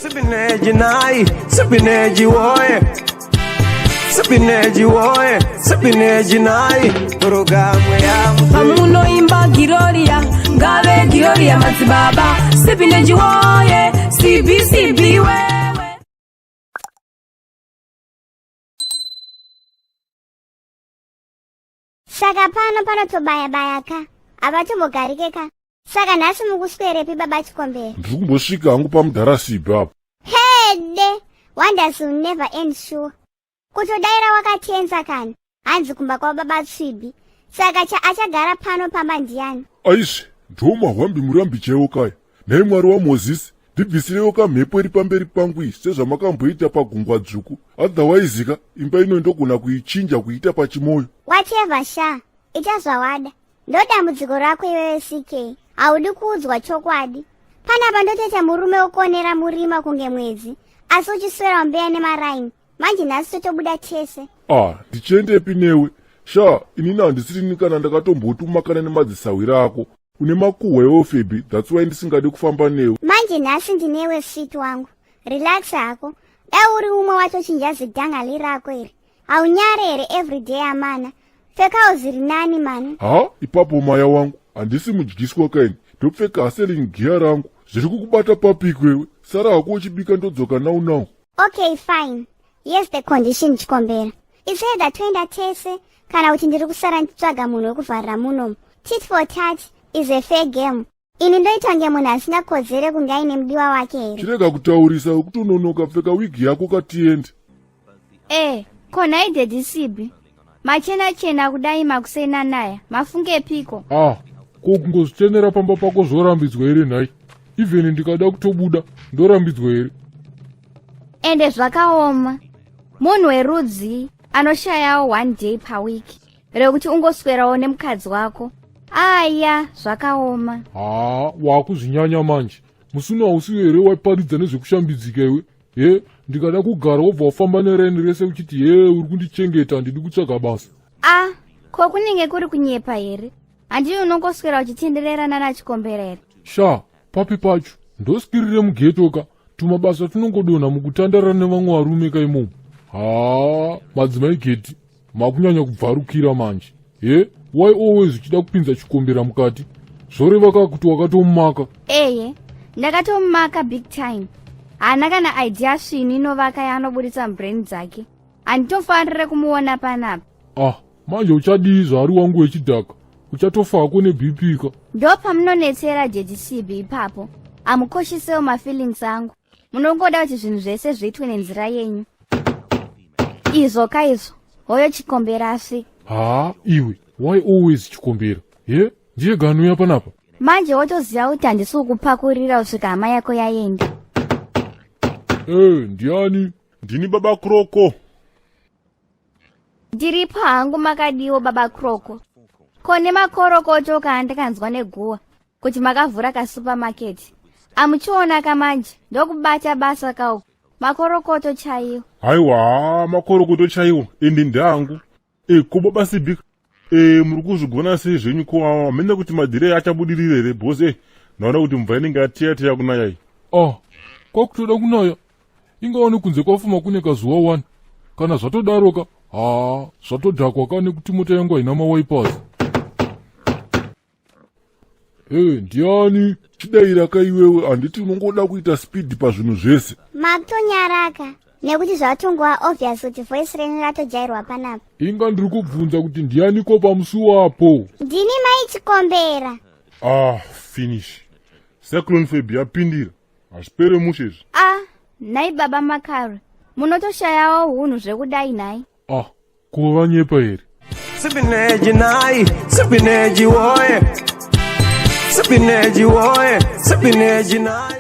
Sipineji nai, sipineji woye. Sipineji woye, sipineji nai. Programu ya Pamunoimba Giroria, ngave Giroria madzibaba Sipineji woye, CBCB wewe. Saka pano panotobaya baya ka, havatombogarike ka. Saka nhasi mukuswerepi baba Chikombera? Ndiri kumbosvika hangu pamudharasibhi apo. Hede, wonders will never end sure. Kutodaira wakatenza kani, hanzi kumba kwababa Tswibi. Saka cha achagara pano pamba ndiani? Aizve, ndiwo mahwambi murambi chaiwo kaya. Nhai Mwari waMozisi, ndibvisireiwo kamhepo iri pamberi pangu iyi sezvamakamboita pagungwa dzvuku. Otherwise ka, imba ino ndogona kuichinja kuiita pachimoyo. Whatever sha, ita zvawada. Ndodambudziko rako iwewe CK. Haudi kuudzwa chokwadi. Panapa ndotoita murume wokuonera murima kunge mwedzi, asi uchiswera wambeya nemaraini. Manje nhasi totobuda tese. Ah, ndichiendepi newe? Sha, inini handisirini kana ndakatombotumakana nemadzisahwira ako. Une makuhwa iwewe Febby, that's why ndisingade kufamba newe. Manje nhasi ndinewe sweet wangu. Relax hako. Dai uri umwe watochinja zidhangali rako iri. Haunyare here everyday amana? Pfekawo zviri nani mani. Ha, ipapo maya wangu, handisi mudyiswa kaini. Ndopfeka hustling gear rangu. Zviri kukubata papiko iwe? Sara hako uchibika ndodzoka now now. Okay fine. Here's the condition Chikombera. It's either toenda tese kana kuti ndiri kusara ndichitsvaga munhu wekuvharira munomu. Tit for tat is a fair game. Ini ndoita kunge munhu asina kodzero kunge aine mudiwa wake here? Chirega kutaurisa wekutononoka pfeka wig yako katiende. Eh, ko nhai Daddy Sibi. Machena chena kudai makuseni anaya. Mafungepiko? Ah, ko kungozvichenera pamba pako zvorambidzwa here nhai? Even ndikada kutobuda ndorambidzwa here? Ende zvakaoma. Munhu werudzi anoshayawo one day per week rekuti ungoswerawo nemukadzi wako. Aya, zvakaoma. Haa, wakuzvinyanya manje. Musi uno hausiwo here waiparidza nezvekushambidzika iwe? He, ndikada kugara wobva wafamba neraini rese uchiti he uri kundichengeta handidi kutsvaga basa. Ah, ko kunenge kuri kunyepa here? Handii unongoswera uchitenderera nana Chikombera here? Sha, papi pacho? Ndoskirire mugeto ka, tumabasa tunongodonha mukutandara nevamwe varume ka imomo. Haa, madzimai Geti, makunyanya kubvarukira manje. He, why always uchida kupinza Chikombera mukati? Zvoreva ka kuti wakatomumaka. Eye, ndakatomumaka big time. Haana kana idea svinu inovaka yaanoburitsa mubrain dzake. Handitofanire kumuona panapa. Ah, manje uchadii zvaari wangu wechidhaka? Uchatofa hako neBP ka. Ndopamunonetsera Daddy Sibi ipapo. Hamukoshisewo mafeelings angu. Munongoda kuti zvinhu zvese zviitwe nenzira yenyu. Izvo ka izvo. Hoyo Chikombera asvika. Haa, iwe, why always Chikombera? He, ndiye ganuya panapa. Manje wotoziva kuti handisi kukupakurira kusvika hama yako yaenda. Eh, ndiani? Ndini baba Kroko. Ndiripo hangu makadiwo baba Kroko. Ko nemakorokoto kaandikanzwa neguwa kuti makavhura kasupermarket. Amuchiona kamanje ndokubata basa kauku. Makorokoto chaiwo. Haiwa, makorokoto chaiwo ende ndeangu. E, ko baba Sibika, e, muri kuzvigona sei zvenyu ko hamene kuti madhiri achabudirira here because e, ndaona kuti mvura inenge yateya teya kunaya iyi. Ah, kwakutoda kunaya. Ingawane kunze kwafuma kune kazuva wani. Kana zvatodaroka, haa, zvatodhakwa ka nekuti mota yangu haina mawipers. Hey, ndiani? Chidaira ka iwewe, handiti unongoda kuita speed pazvinhu zvese. Makutonyaraka nekuti zvatongova obvious kuti voice renyu ratojairwa panapa. Inga ndiri kubvunza kuti ndianiko pamusuwo apo? Ndini mai Chikombera. Ah, finish. Cyclone Feb yapindira. Hazvipere mushe izvi. Ah, nhai baba Makare. Munotoshayawo hunhu zvekudai nhai. Ah, ko vanyepa here? Sipineji nai, sipineji woye. Sipineji woye, sipineji nai.